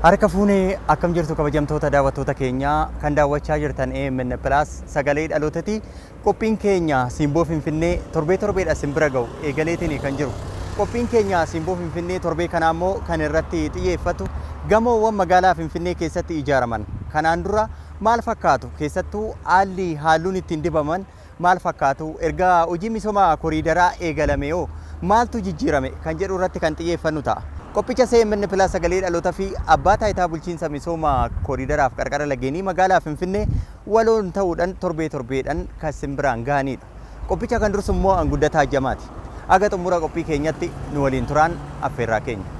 Harka fuunee akkam jirtu kabajamtoota daawwattoota keenyaa kan daawwachaa jirtan AMN Plus sagalee dhalootati. Qophiin keenya Simboo Finfinnee torbee torbeedha isin bira ga'u eegaleetiin kan jiru. Qophiin keenya Simboo Finfinnee torbee kanaa immoo kan irratti xiyyeeffatu gamoowwan magaalaa Finfinnee keessatti ijaaraman kanaan dura maal fakkaatu, keessattuu haalli halluun ittiin dibaman maal fakkaatu, erga hojii misooma koriidaraa eegalame hoo maaltu jijjiirame kan jedhu irratti kan xiyyeeffannu ta'a. Qophicha AMN Plus sagalee dhaloota fi abbaa taayitaa bulchiinsa misooma koriidaraaf qarqara lageenii magaalaa Finfinnee waloon ta'uudhaan torbee torbeedhaan kan isin biraan gahanidha. Qophicha kan dursu immoo Anguddataa Jamaati. Aga xumura qophii keenyatti nu waliin turaan affeerraa keenya.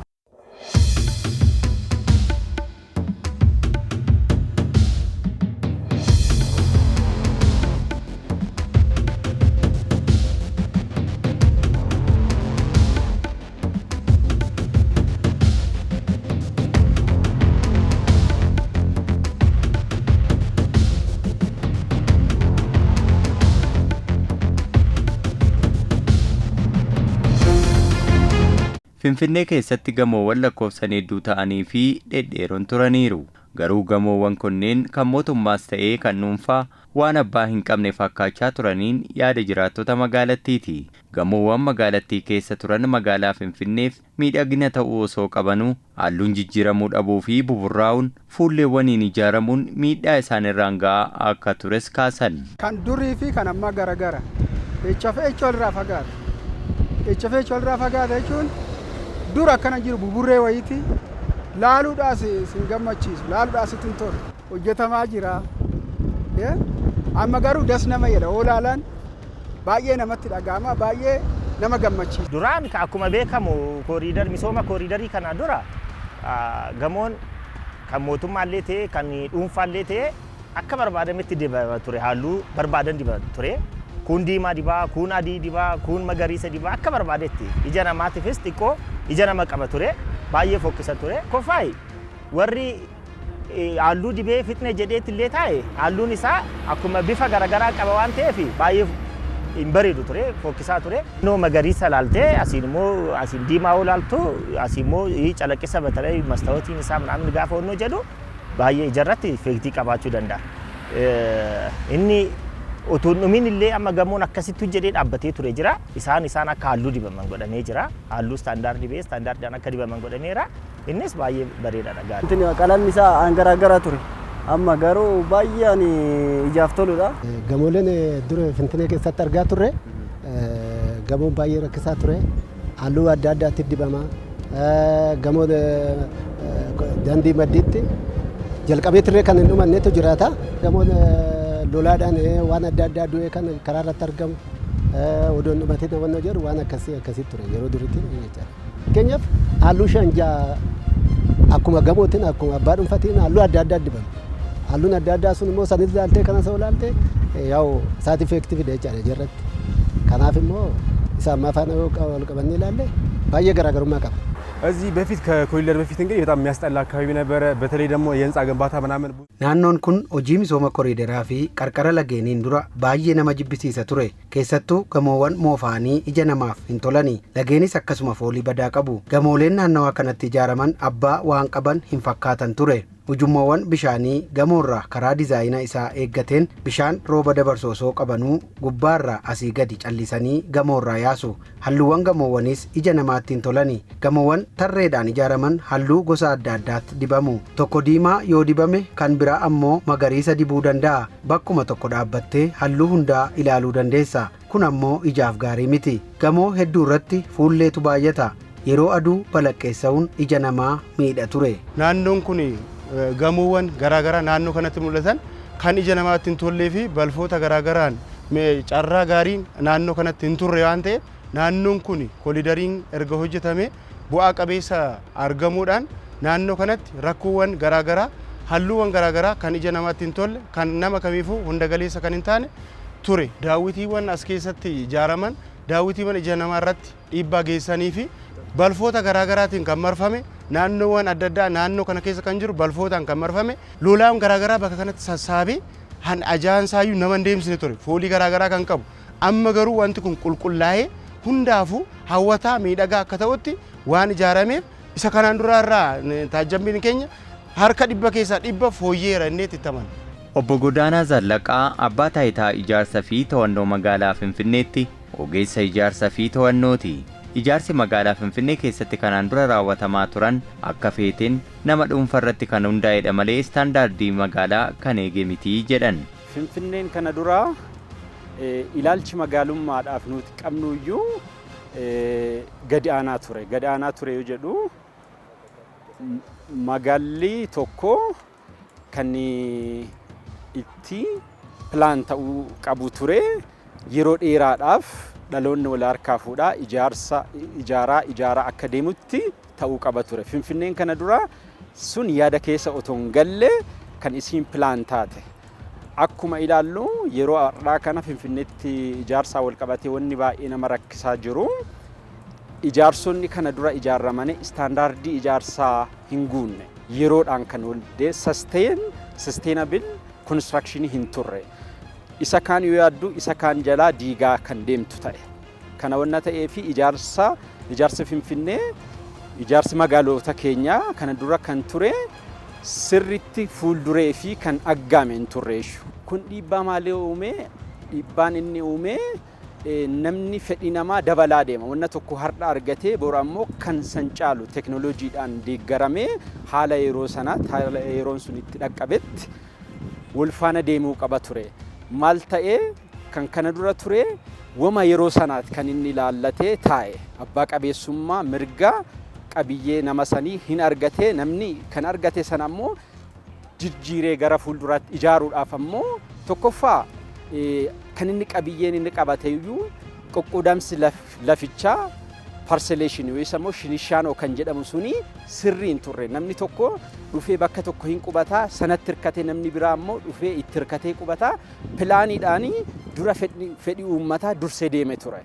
Finfinnee keessatti gamoowwan lakkoofsan hedduu ta'anii fi dhedheeroon turaniiru. Garuu gamoowwan kunneen kan mootummaas ta'ee kan dhuunfaa waan abbaa hin qabne fakkaachaa turaniin yaada jiraattota magaalattiiti. Gamoowwan magaalattii keessa turan magaalaa Finfinneef miidhagina ta'uu osoo qabanuu halluun jijjiiramuu dhabuu fi buburraa'uun fuulleewwaniin ijaaramuun miidhaa isaan irraan ga'aa akka tures kaasan. Kan durii fi kan ammaa garagara. Echa fi echa walirraa fagaata. Echa fi echa walirraa fagaata jechuun dur akkana jiru buburree wayiiti. Laaluudhaas sin gammachiisu, laaluudhaas sitti hin tolu. Hojjetamaa jira. Amma garuu das nama jedha. Yoo laalan baay'ee namatti dhaga'ama, baay'ee nama gammachiisa. Duraan akkuma beekamu kooriidar misooma kooriidarii kana dura gamoon kan mootummaallee ta'e kan dhuunfaallee ta'e akka barbaadametti dibama ture, halluu barbaadan dibama ture. Kun diimaa dibaa, kun adii dibaa, kun magariisa dibaa akka barbaadetti ija namaatiifis xiqqoo ija nama qaba ture, baay'ee fokkisa ture. Kofaayi warri halluu dibee fixne jedheetti illee taa'e halluun isaa akkuma bifa garaagaraa qaba waan ta'eef baay'ee hin bareedu ture, fokkisaa ture. Noo magariisa laaltee asiin immoo asiin diimaa yoo laaltu asiin immoo calaqqisa batalay mastaawotiin isaa namni gaafa onnoo jedhu baay'ee ijarratti effeektii qabaachuu danda'a. Inni utuu hin dhumin illee amma gamoon akkasitti jedhee dhaabbatee ture jira. Isaan akka halluu dibaman godhamee jira. Halluu istaandaardii ba'ee istaandaardiidhaan akka dibaman godhameera. Innis baay'ee bareedaadha gaarii. Qalamni isaa garaagara ture. Amma garuu baay'ee ani ijaaf toludha. Gamooleen dura Finfinnee keessatti argaa turre gamoon baay'ee rakkisaa ture. Halluu adda addaatti dibama. Gamoo daandii maddiitti jalqabee turre kan hin dhumannetu jiraata. Gamoon lolaadhaan waan adda addaa du'ee kan karaa irratti argamu odoo hin dhumatin hawwannoo jedhu waan akkasii akkasii ture yeroo duriitti jechaadha. Fakkeenyaaf halluu shan ja'a akkuma gamootiin akkuma abbaa dhuunfatiin halluu adda addaa dibama. Halluun adda addaa sun immoo sanis ilaaltee kanas ilaalte yaa'u isaati effeektii fida jechaadha ijarratti. Kanaaf immoo isa ammaa faana yoo wal qabannee ilaalle baay'ee garaagarummaa qaba. እዚህ በፊት ከኮሪደር በፊት እንግዲህ በጣም የሚያስጠላ አካባቢ ነበረ። በተለይ ደግሞ የህንፃ ግንባታ ምናምን Naannoon kun hojii misooma koriidaraa fi qarqara lageeniin dura baay'ee nama jibbisiisa ture. Keessattuu gamoowwan moofaanii ija namaaf hin tolani. Lageenis akkasuma foolii badaa qabu. Gamooleen naannawaa kanatti ijaaraman abbaa waan qaban hin fakkaatan ture. Ujummoowwan bishaanii gamoorraa karaa dizaayina isaa eeggateen bishaan rooba dabarsu osoo qabanuu gubbaarraa asii gadi callisanii gamoorraa yaasu. Halluuwwan gamoowwanis ija namaatti hin tolani. Gamoowwan tarreedhaan ijaaraman halluu gosa adda addaatti dibamu. Tokko diimaa yoo dibame kan biraa ammoo magariisa dibuu danda'a. Bakkuma tokko dhaabbattee halluu hundaa ilaaluu dandeessa. Kun ammoo ijaaf gaarii miti. Gamoo hedduu irratti fuulleetu baay'ata. Yeroo aduu balaqqeessa'uun ija namaa miidha ture. Naannoon kun gamoowwan garaagaraa naannoo kanatti mul'atan kan ija namaatti hin tollee fi balfoota garaagaraan carraa gaariin naannoo kanatti hin turre waan ta'eef naannoon kun koolidariin erga hojjetame bu'aa qabeessa argamuudhaan naannoo kanatti rakkoowwan garaagaraa halluuwwan garaagaraa kan ija namaatti hin tolle kan nama kamiifuu hunda galeessa kan hin taane ture. Daawwitiiwwan as keessatti ijaaraman daawwitiiwwan ija namaa irratti dhiibbaa geessanii fi balfoota garaagaraatiin kan marfame naannoowwan adda addaa naannoo kana keessa kan jiru balfootaan kan marfame lolaan garaagaraa bakka kanatti sassaabee han ajaansaayyuu nama hin deemsine ture foolii garaagaraa kan qabu. Amma garuu wanti kun qulqullaa'ee hundaafuu hawwataa miidhagaa akka ta'utti waan ijaarameef isa kanaan dura irraa taajjabbiin keenya Harka 100 keessaa 100 fooyyeera inni itti amana. Obbo Godaanaa Zallaqaa abbaa taayitaa ijaarsa fi to'annoo magaalaa Finfinneetti ogeessa ijaarsa fi to'annooti. Ijaarsi magaalaa Finfinnee keessatti kanaan dura raawwatamaa turan akka feeteen nama dhuunfaa irratti kan hundaa'edha malee istaandaardii magaalaa kan eege miti jedhan. Finfinneen kana dura ilaalchi magaalummaadhaaf nuti qabnu iyyuu gadi aanaa ture. Gadi aanaa ture yoo jedhu, magaalli tokko kan itti plan ta'uu qabu ture, yeroo dheeraadhaaf dhaloonni wal harkaa fuudhaa ijaarsa ijaaraa ijaaraa akka deemutti ta'uu qaba ture. Finfinneen kana dura sun yaada keessa otoo hin galle kan isiin plan taate. Akkuma ilaallu, yeroo har'aa kana Finfinneetti ijaarsaa wal qabatee wanni baay'ee nama rakkisaa jiru, ijaarsonni kana dura ijaaramanii istaandaardii ijaarsaa hin guunne, yeroodhaan kan waldee sustainable construction hin turre. Isa kaan yoo yaaddu, isa kaan jalaa diigaa kan deemtu ta'e. Kana wanna ta'ee fi ijaarsi Finfinnee, ijaarsi magaalota keenyaa kana dura kan ture sirritti fuulduree fi kan aggaame hin turreessu. Kun dhiibbaa maalii uume? Dhiibbaan inni uume, namni fedhii namaa dabalaa deema. Wanna tokko har'a argatee, boru ammoo kan san caalu teknooloojiidhaan deeggaramee haala yeroo sanaatti, haala yeroon sun itti dhaqqabetti wal faana deemuu qaba ture. Maal ta'ee, kan kana dura ture wama yeroo sanaatti kan inni ilaallatee taa'e, abbaa qabeessummaa mirga qabiyyee nama sanii hin argatee, namni kan argate sana ammoo jijjiiree gara fuulduraatti ijaaruudhaaf ammoo tokkoffaa kan inni qabiyyeen inni qabate iyyuu qoqqoodamsi lafichaa, parcellation yookiis ammoo shinishaanoo kan jedhamu suni sirrii hin turre. Namni tokko dhufee bakka tokko hin qubataa, sanatti hirkatee namni biraa ammoo dhufee itti hirkatee qubataa, pilaaniidhaan dura fedhii uummataa dursee deeme ture.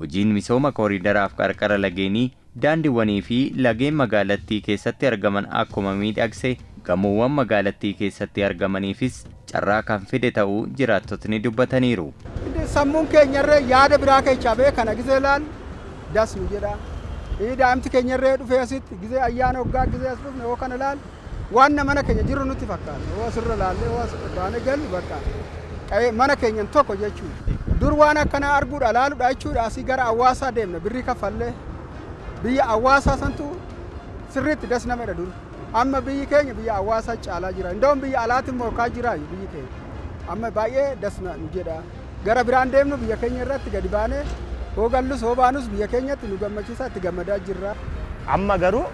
Hojiin misooma kooriidaraaf qarqara lageenii, daandiiwwanii fi lageen magaalattii keessatti argaman akkuma miidhagse, gamoowwan magaalattii keessatti argamaniifis carraa kan fide ta'uu jiraattotni dubbataniiru. Sammuun keenyarree yaada biraa keessaa ba'e kana gizee laal das nu jedha. Daa'imti keenyarree dhufee asitti gizee ayyaana waggaa gizee as dhufne yoo kana laal, waan mana keenya jiru nutti fakkaata. Yoo asirra laallee, yoo as baane gallu, bakka mana keenyan tokko jechuudha. Dur waan akkanaa arguudha laaluudha jechuudha asii gara hawaasaa deemna, birrii kaffallee, biyya hawaasaa santu sirriitti das nama jedha dur. Amma biyyi keenya biyya hawaasaa caalaa jira. Indoon biyya alaatti morkaa jira biyyi keenya. Amma baay'ee das nu jedha. Gara biraan deemnu, biyya keenya irratti gadi baanee hoo gallus hoo baanus, biyya keenyatti nu gammachiisa, itti gammadaa jirra. Amma garuu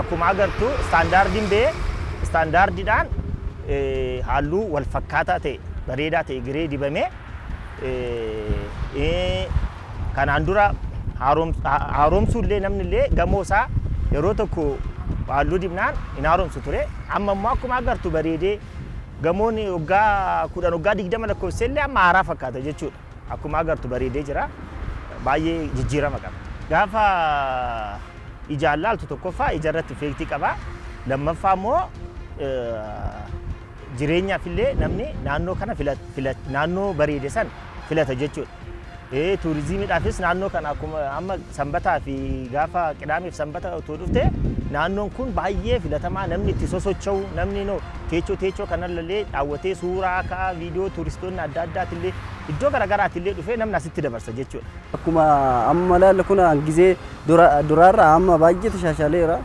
akkuma agartu istaandaardiin ba'ee, istaandaardiidhaan halluu wal fakkaataa ta'e, bareedaa ta'e giree dibamee, kanaan dura haaromsuu illee namni illee gamoo isaa yeroo tokko halluu dibnaan hin haaromsu ture. Amma immoo akkuma agartu bareedee, gamoon waggaa 10, waggaa 20 lakkoofsee illee amma haaraa fakkaata jechuudha. Akkuma agartu bareedee jira. Baay'ee jijjiirama qaba. Gaafa ijaan laaltu, tokkoffaa ijarratti effect qaba. Lammaffaa immoo jireenyaaf illee namni naannoo kana, naannoo bareede san filata jechuudha. Turizimiidhaafis naannoo kana akkuma amma sanbataa fi gaafa qidaamiif sanbata otoo dhufte, naannoon kun baay'ee filatamaa, namni itti sosocho'u, namni no teechoo teechoo kanallee daawwatee suuraa ka'a, viidiyoo, turistoonni adda addaatillee iddoo garaagaraatillee dhufee namni asitti dabarsa jechuudha. Akkuma amma ilaallu kun gizee duraarraa amma baay'ee tashaashaleera.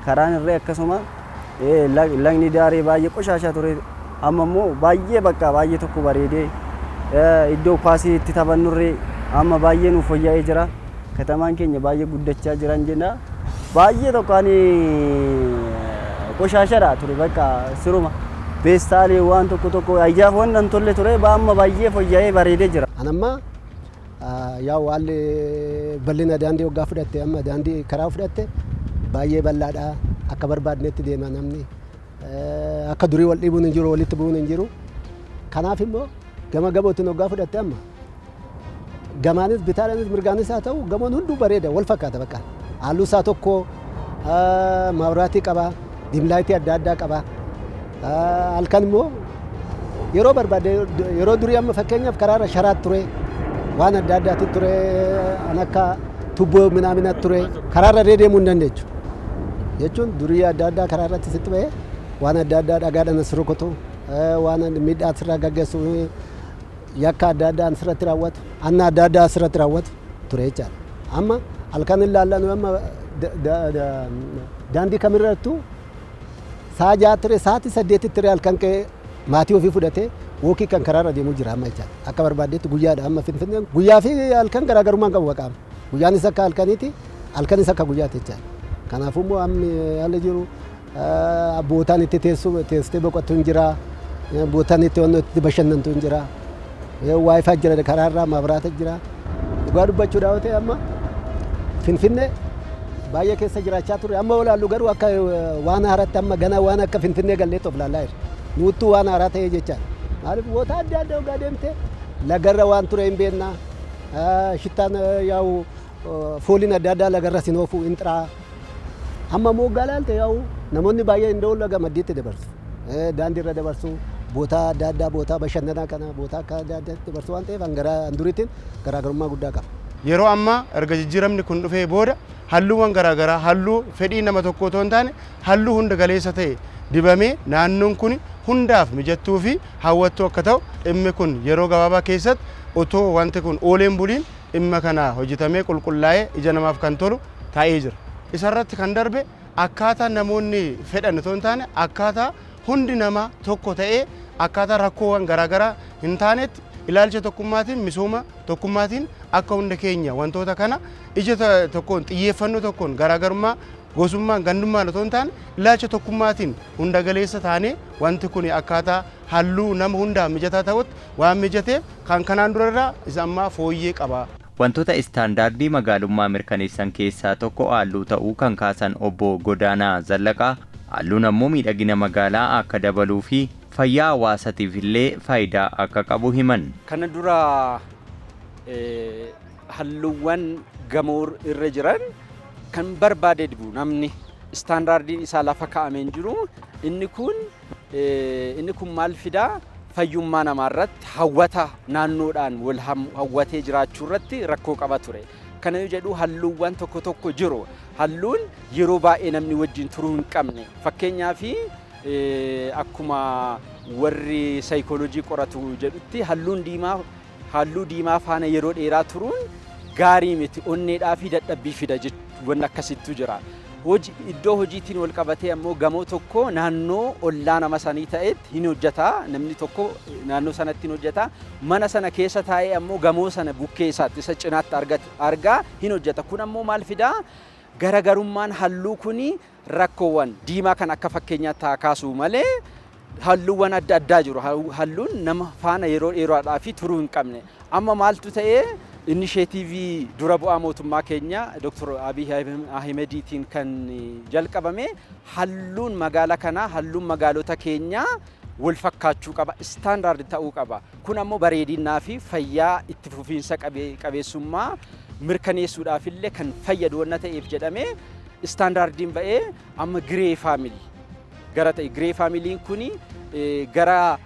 Karaan irree akkasuma, lagni daaree baay'ee qoshaashaa ture. Amma immoo baay'ee bakka baay'ee tokko bareedee, iddoo kwaasii itti taphannurree amma baay'ee nuuf fooyya'ee jira. Katamaan keenya baay'ee guddachaa jiran jenna. Baay'ee tokko ani qoshaashadha ture, bakka siruma peestaalii waan tokko tokko ayyaaf waan hin tolle ture, amma baay'ee fooyya'ee bareedee jira. Anamma yaa haalli bal'ina daandii waggaa fudhatte, amma daandii karaa fudhatte baay'ee bal'aadha, akka barbaadnetti deema namni, akka durii wal dhiibuun hin jiru, walitti bu'uun hin jiru. Kanaaf immoo gama gamootiin waggaa fudhatte, amma gamaanis bitaadhaanis mirgaanis haa ta'u, gamoon hunduu bareeda, wal fakkaata, bakka halluu isaa tokko, mabraatii qaba, dim light adda addaa qaba, halkan immoo Yeroo barbaade, yeroo durii amma fakkeenyaaf karaarra sharaat ture, waan adda addaatti ture, an akka tubboo minaaminat ture, karaarra deemuu hin dandeechu. Jechuun durii adda addaa karaa irratti sitti ba'ee waan adda addaa dhagaadhaan as rukutu, waan miidhaa asirraa gaggeessu, yakka adda addaa asirratti raawwatu, anna adda addaa asirratti raawwatu ture jechaadha. Amma halkan ilaallan, amma daandii kamirrattuu sa'a 6 ture, sa'aatii 8tti ture, halkan ka'ee maatii ofii fudhatee walk kan karaarra deemuu jira amma jechaadha. Akka barbaaddetti guyyaadha. Amma Finfinneen guyyaa fi halkan garaagarummaa hin qabu baqaama. Guyyaanis akka halkaniiti, halkanis akka guyyaati jechaadha. Kanaafuu immoo ammi haalli jiru bootaan itti teessu teessee boqottu hin jira. Bootaan itti wanni itti bashannantu hin jira. WiFi jira karaarraa, maabiraata jira. Dhugaa dubbachuudhaa yoo ta'e, amma Finfinnee baay'ee keessa jiraachaa turre, amma olaallu garuu akka waan haaraatti, amma gana waan akka Finfinnee galleetti of laallaa jirra. Nuuttuu waan haaraa ta'ee jechaadha. Maaliif, boota adda addaa ogaa deemte lagarra waan ture hin beekna. Shittaan yaa'u, fooliin adda addaa lagarra sin oofu hin xiraa. Amma moggaa laalte yaa'u namoonni baay'een inda'u laga maddiitti dabarsu. Daandii irra dabarsu, boota adda addaa, boota bashannanaa kana, boota akka adda addaatti dabarsu waan ta'eef gara duriitiin garaagarummaa guddaa qaba. Yeroo ammaa erga jijjiiramni kun dhufee booda halluuwwan garaagaraa, halluu fedhii nama tokko otoo hin taane halluu hunda galeessa ta'e dibamee, naannoon kun hundaaf mijattuu fi hawwattuu akka ta'u, dhimmi kun yeroo gabaabaa keessatti otoo wanti kun ooleen buliin dhimma kana hojjetamee qulqullaa'ee ija namaaf kan tolu ta'ee jira. Isarratti kan darbe akkaataa namoonni fedhan otoo hin taane, akkaataa hundi namaa tokko ta'ee, akkaataa rakkoowwan garaagaraa hin taanetti, ilaalcha tokkummaatiin, misooma tokkummaatiin, akka hunda keenya wantoota kana ija tokkoon, xiyyeeffannoo tokkoon, garaagarummaa gosummaan gandummaan otoo hin taane, ilaalcha tokkummaatiin hunda galeessa taanee, wanti kun akkaataa halluu nama hundaaf mijataa ta'utti waan mijateef kan kanaan durarraa isa ammaa fooyyee qaba. Wantoota istaandaardii magaalummaa mirkaneessan keessaa tokko halluu ta'uu kan kaasan obbo Godaanaa Zallaqaa, halluun ammoo miidhagina magaalaa akka dabaluu fi fayyaa hawaasatiif illee faayidaa akka qabu himan. Kana dura halluuwwan gamoo irra jiran kan barbaade dibu namni, istaandaardiin isaa lafa kaa'amee hin jiru. Inni kun maal fidaa? Fayyummaa namaa irratti, hawwata naannoodhaan wal hawwatee jiraachuu irratti rakkoo qaba ture. Kana yoo jedhu halluuwwan tokko tokko jiru. Halluun yeroo baay'ee namni wajjin turuu hin qabne. Fakkeenyaaf, akkuma warri saayikooloojii qoratu jedhutti, halluun diimaa, halluu diimaa faana yeroo dheeraa turuun gaarii miti, onneedhaa fi dadhabbii fida, wanni akkasittu jira. Hojii, iddoo hojiitiin wal qabatee ammoo gamoo tokko naannoo ollaa nama sanii ta'etti hin hojjeta, namni tokko naannoo sanatti hin hojjeta, mana sana keessa taa'ee ammoo gamoo sana bukkee isaatti, isa cinaatti argaa hin hojjeta. Kun ammoo maal fidaa? Garagarummaan halluu kuni rakkoowwan diimaa kan akka fakkeenyaatti haa kaasu malee halluuwwan adda addaa jiru. Halluun nama faana yeroo dheeraadhaa fi turuu hin qabne. Amma maaltu ta'ee, initiative dura bu'aa mootummaa keenya Dr. Abiy Ahimediitiin kan jalqabame, halluun magaala kanaa, halluun magaalota keenyaa wal fakkaachuu qaba, standard ta'uu qaba. Kun ammoo bareedinaa fi fayyaa itti fufiinsa qabeessummaa mirkaneessuudhaaf illee kan fayyadu wanna ta'eef jedhamee istaandaardiin ba'ee amma grey family gara ta'e. Grey familyn kuni gara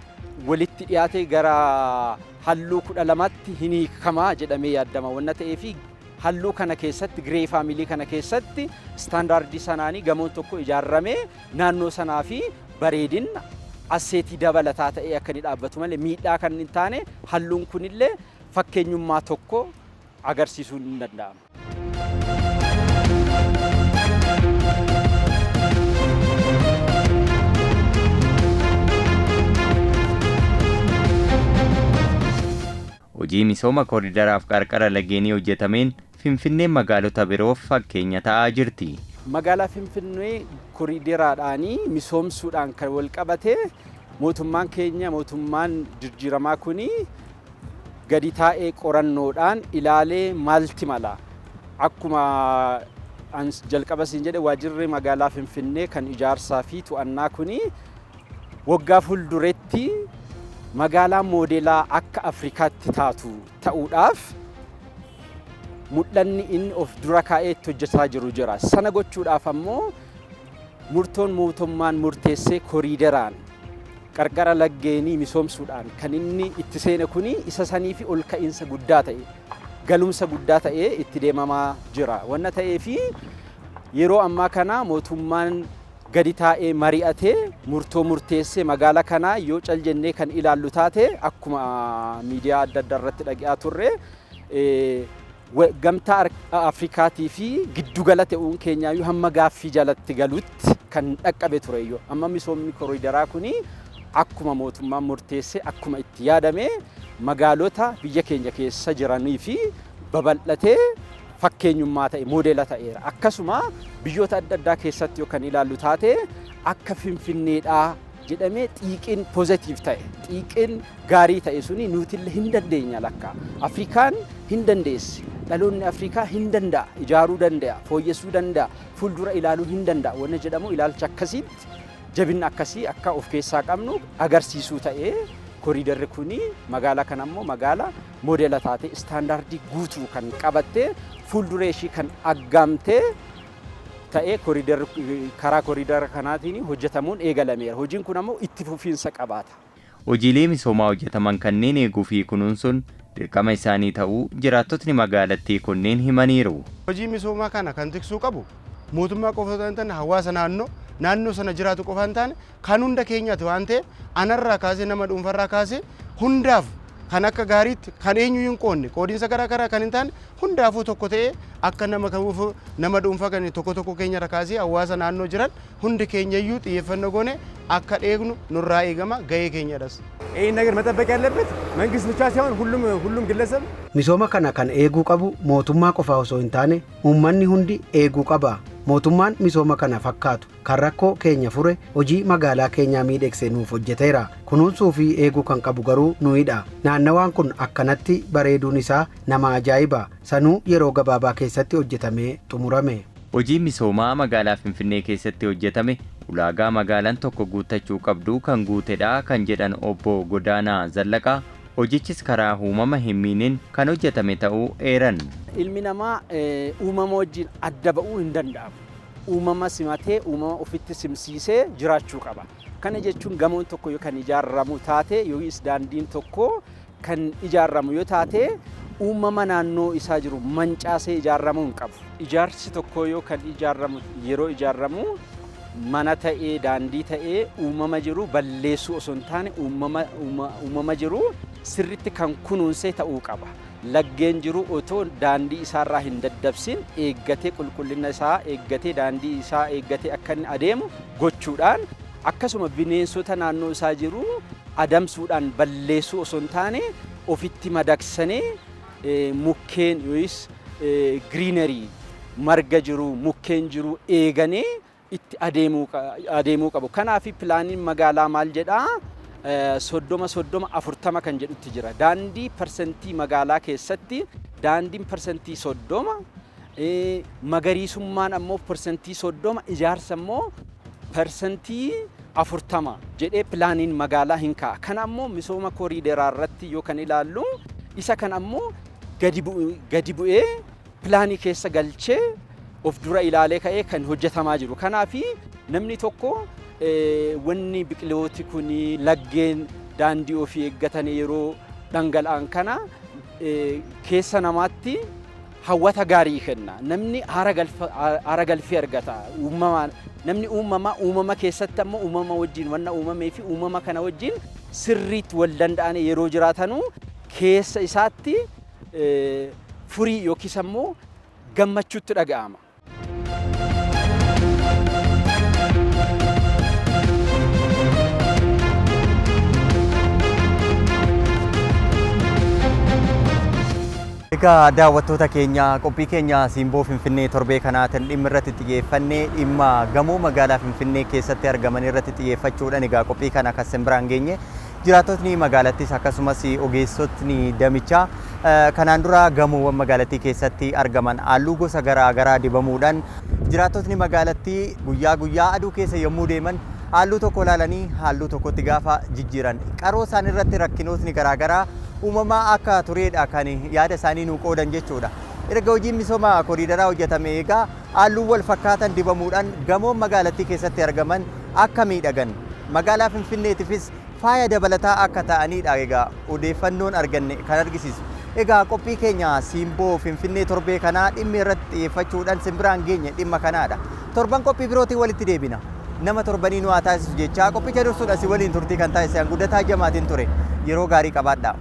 walitti dhiyaate, gara halluu 12tti hin hiikamaa jedhamee yaadama wanna ta'eefi, halluu kana keessatti, grey family kana keessatti, istaandaardii sanaanii gamoon tokko ijaarramee naannoo sanaa fi bareedina asset dabalataa ta'ee akka inni dhaabbatu malee miidhaa kan hin taane, halluun kunillee fakkeenyummaa tokko agarsiisuun hin danda'ama. Hojii misooma kooriidaraaf qarqara lageenii hojjetameen Finfinneen magaalota biroof fakkeenya ta'aa jirti. Magaalaa Finfinnee koriideraadhaanii misoomsuudhaan kan wal qabate, mootummaan keenya, mootummaan jijjiiramaa kuni, gadi taa'ee qorannoodhaan ilaalee maalti mala. Akkuma jalqaba siin jedhe, waajjirri magaalaa Finfinnee kan ijaarsaa fi to'annaa kuni waggaa fuulduretti magaalaa moodelaa akka Afrikaatti taatu ta'uudhaaf mul'anni inni of dura kaa'ee itti hojjetaa jiru jira. Sana gochuudhaaf ammoo murtoon mootummaan murteessee koriideraan Qarqara laggeenii misoomsuudhaan kan inni itti seene kuni isa sanii fi ol ka'iinsa guddaa ta'e, galumsa guddaa ta'ee itti deemamaa jira. Wanna ta'ee fi yeroo ammaa kana mootummaan gadi taa'ee mari'atee murtoo murteessee magaalaa kana yoo cal jennee kan ilaallu taate, akkuma miidiyaa adda addaa irratti dhage'aa turre, Gamtaa Afrikaatii fi giddugala ta'uun keenyaayyuu hamma gaaffii jalatti galutti kan dhaqqabe tureyyuu, amma misoomni koriidaraa kuni akkuma mootummaan murteesse, akkuma itti yaadame, magaalota biyya keenya keessa jiranii fi babal'atee fakkeenyummaa ta'e, moodela ta'eera. Akkasuma biyyoota adda addaa keessatti yoo kan ilaallu taate, akka Finfinneedhaa jedhamee xiiqiin positive ta'e, xiiqiin gaarii ta'e suni nutillee hin dandeenya lakka. Afrikaan hin dandeessi. Dhaloonni Afrikaa hin danda'a, ijaaruu danda'a, fooyyessuu danda'a, fuuldura ilaaluu hin danda'a. Wanna jedhamu ilaalcha akkasiitti jabinna akkasii akka of keessaa qabnu agarsiisuu ta'ee, koriidarri kuni magaalaa kana immoo magaala moodela taate, istaandaardii guutuu kan qabattee, fuuldura ishii kan aggaamtee ta'ee, koriidarri karaa koriidara kanaatiin hojjetamuun eegalameera. Hojiin kun ammoo itti fufiinsa qabaata. Hojiilee misoomaa hojjetaman kanneen eeguu fi kunuunsuun dirqama isaanii ta'uu jiraattotni magaalattii kunneen himaniiru. Hojii misoomaa kana kan tiksuu qabu mootummaa qofa osoo hin taane, hawaasa naannoo sana jiraatu qofa hin taane, kan hunda keenyaati waan ta'eef, anarraa kaasee, nama dhuunfarraa kaasee, hundaaf kan akka gaariitti kan eenyuyyuu hin qoodne, qoodiinsa garaa garaa kan hin taane, hundaafuu tokko ta'ee, akka nama kamuufuu, nama dhuunfaa kan tokko tokko keenyarra kaasee hawaasa naannoo jiran hundi keenyayyuu xiyyeeffannoo goone akka eegnu nurraa eegama, gahee keenyadhas. ይህን ነገር መጠበቅ ያለበት መንግስት ብቻ ሳይሆን ሁሉም ግለሰብ Misooma kana kan eeguu qabu mootummaa qofa osoo hin taane, uummanni hundi eeguu qaba. Mootummaan misooma kana fakkaatu kan rakkoo keenya fure, hojii magaalaa keenyaa miidhagse nuuf hojjeteera. Kunuunsuu fi eeguu kan qabu garuu nuyidha. Naannawaan kun akkanatti bareeduun isaa nama ajaa'iba. Sanuu yeroo gabaabaa keessatti hojjetamee xumurame. Hojiin misoomaa magaalaa Finfinnee keessatti hojjetame ulaagaa magaalaan tokko guuttachuu qabdu kan guutedha kan jedhan obbo Godaanaa Zallaqaa, hojichis karaa uumama hin miiniin kan hojjetame ta'uu eeran. Ilmi namaa uumama wajjin adda ba'uu hin danda'amu. Uumama simatee, uumama ofitti simsiisee jiraachuu qaba. Kana jechuun gamoon tokko yoo kan ijaaramu taate, yookiis daandiin tokko kan ijaaramu yoo taate, uumama naannoo isaa jiru mancaasee ijaaramuu hin qabu. Ijaarsi tokko yoo kan ijaaramu, yeroo ijaaramu, mana ta'ee daandii ta'ee, uumama jiru balleessuu osoo hin taane, uumama jiru sirriitti kan kunuunsee ta'uu qaba. Laggeen jiru otoo daandii isaarraa hin daddabsin eeggatee, qulqullina isaa eeggatee, daandii isaa eeggatee akka inni adeemu gochuudhaan, akkasuma bineensota naannoo isaa jiru adamsuudhaan balleessuu osoo hin taane, ofitti madaqsanii mukkeen yookiis greenery, marga jiru, mukkeen jiru eeganii itti adeemuu qabu. Kanaaf pilaaniin magaalaa maal jedhaa? 30 30 40 kan jedhutti jira. Daandii parsantii magaalaa keessatti daandiin 30%, magariisummaan ammoo 30%, ijaarsa ammoo 40% jedhee pilaaniin magaalaa hin kaa'a. Kana ammoo misooma koriideraa irratti yoo kan ilaallu, isa kan ammoo gadi bu'ee pilaanii keessa galchee of dura ilaalee ka'ee kan hojjetamaa jiru. Kanaafi namni tokko wanni biqilooti kun, laggeen daandii ofii eeggatanii yeroo dhangala'an kana keessa namaatti hawwata gaarii kenna. Namni haara galfii argata. Uumamaan namni uumamaa uumama keessatti ammoo uumama wajjin, wanna uumamee fi uumama kana wajjin sirriitti wal danda'an yeroo jiraatanuu, keessa isaatti furii yookiis ammoo gammachuutti dhaga'ama. Egaa daawwattoota keenya, qophii keenya Simboo Finfinnee torbee kanaatiin dhimma irratti xiyyeeffannee dhimma gamoo magaalaa Finfinnee keessatti argaman irratti xiyyeeffachuudhaan, egaa qophii kana akka isin biraan geenye, jiraattotni magaalattis akkasumas ogeessotni damichaa kanaan dura gamoowwan magaalattii keessatti argaman halluu gosa garaa garaa dibamuudhaan, jiraattotni magaalattii guyyaa guyyaa aduu keessa yommuu deeman halluu tokko ilaalanii halluu tokkotti gaafa jijjiiran, qaroo isaan irratti rakkinootni garaa garaa uumamaa akka turedha kan yaada isaanii nuu qoodan jechuudha. Erga hojiin misooma koriidaraa hojjetame, egaa halluu wal fakkaatan dibamuudhaan gamoon magaalattii keessatti argaman akka miidhagan Magaalaa Finfinneetiifis faaya dabalataa akka ta'anidha egaa odeeffannoon arganne kan argisiisu. Egaa qophii keenya Simboo Finfinnee torbee kanaa dhimmi irratti xiyyeeffachuudhaan simbiraan geenye dhimma kanaadha. Torban qophii birootiin walitti deebina. Nama torbanii nu haa taasisu jechaa qophicha dursuudha si waliin turtii kan taasisan Guddataa Jamaatiin ture. Yeroo gaarii qabaadhaa.